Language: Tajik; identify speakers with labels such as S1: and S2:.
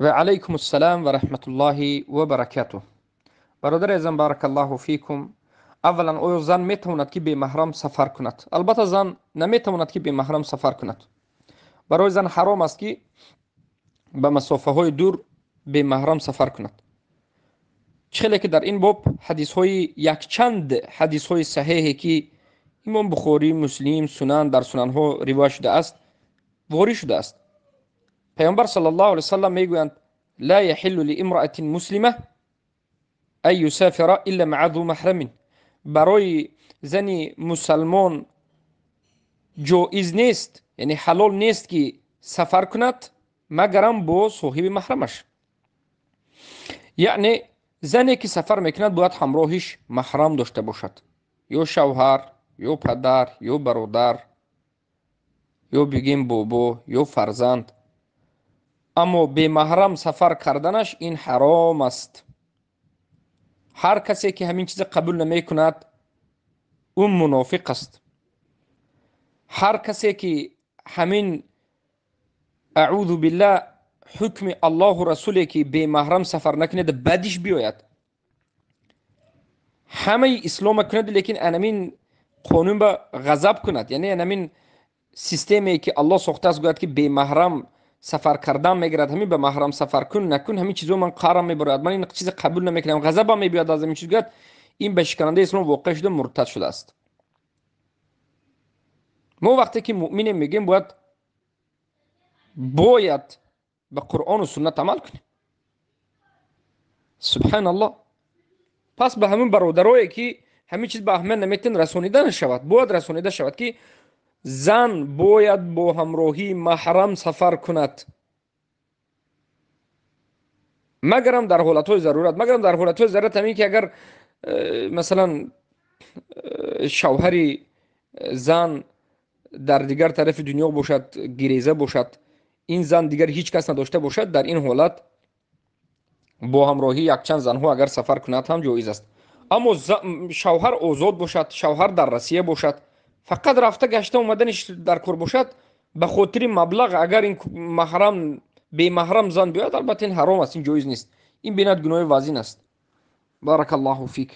S1: Ва алайкум ассалом ва раҳматуллоҳи ва баракатуҳ. Бародари азизам, баракаллоҳу фикум. Аввалан, оё зан метавонад ки бемаҳрам сафар кунад? Албатта, зан наметавонад ки бемаҳрам сафар кунад. Барои зан ҳаром аст ки ба масофаҳои дур бемаҳрам сафар кунад. Чӣ хеле ки дар ин боб ҳадисҳои якчанд ҳадисҳои саҳеҳе ки имом Бухорӣ, Муслим, сунан, дар сунанҳо ривоят шудааст, ворид шудааст. Паёмбар саллаллоҳу алайҳи васаллам мегӯянд: ла яҳиллу лиимраатин муслима ан юсофира илла маа зу маҳрамин. Барои зани мусалмон ҷоиз нест, яъне ҳалол нест ки сафар кунад, магарам бо соҳиби маҳрамаш. Яъне зане ки сафар мекунад, бояд ҳамроҳиш маҳрам дошта бошад, ё шавҳар, ё падар, ё бародар, ё бигем бобо, ё фарзанд. Аммо бемаҳрам сафар карданаш ин ҳаром аст. Ҳар касе ки ҳамин чиза қабул намекунад, ӯ мунофиқ аст. Ҳар касе ки ҳамин, аъузу биллаҳ, ҳукми Аллоҳу расуле ки бемаҳрам сафар накунед, бадиш биёяд, ҳамаи ислома кунад, лекин анамин қонун ба ғазаб кунад, яъне анамин системае ки Аллоҳ сохтааст, гӯяд ки бемаҳрам сафар кардан мегирад, ҳамин ба маҳрам сафар кун накун, ҳамин чизо ман қарам мебарояд, ман ин чиза қабул намекунам, ғазабам мебиёяд аз ҳамин чиз, гӯяд, ин ба шиканандаи ислом воқеъ шуда, муртад шудааст. Мо вақте ки муъминем, мегӯем, бояд ба Қуръону суннат амал кунем. Субҳаналлоҳ. Пас ба ҳамин бародарое ки ҳамин чиз ба аҳамият наметиҳанд, расонида нашавад, бояд расонида шавад ки зан бояд бо ҳамроҳии маҳрам сафар кунад, магарам дар ҳолатҳои зарурат. Магарам дар ҳолатҳои зарурат ҳамин ки агар масалан шавҳари зан дар дигар тарафи дунё бошад, гиреза бошад, ин зан дигар ҳеҷ кас надошта бошад, дар ин ҳолат бо ҳамроҳии якчанд занҳо агар сафар кунад ҳам ҷоиз аст. Аммо шавҳар озод бошад, шавҳар дар Россия бошад, фақат рафта гашта омаданиш дар кор бошад, ба хотири маблағ агар ин маҳрам бемаҳрам зан биёяд, албатта ин ҳаром аст, ин ҷоиз нест, ин бинад гуноҳи вазин аст. Баракаллоҳу фик.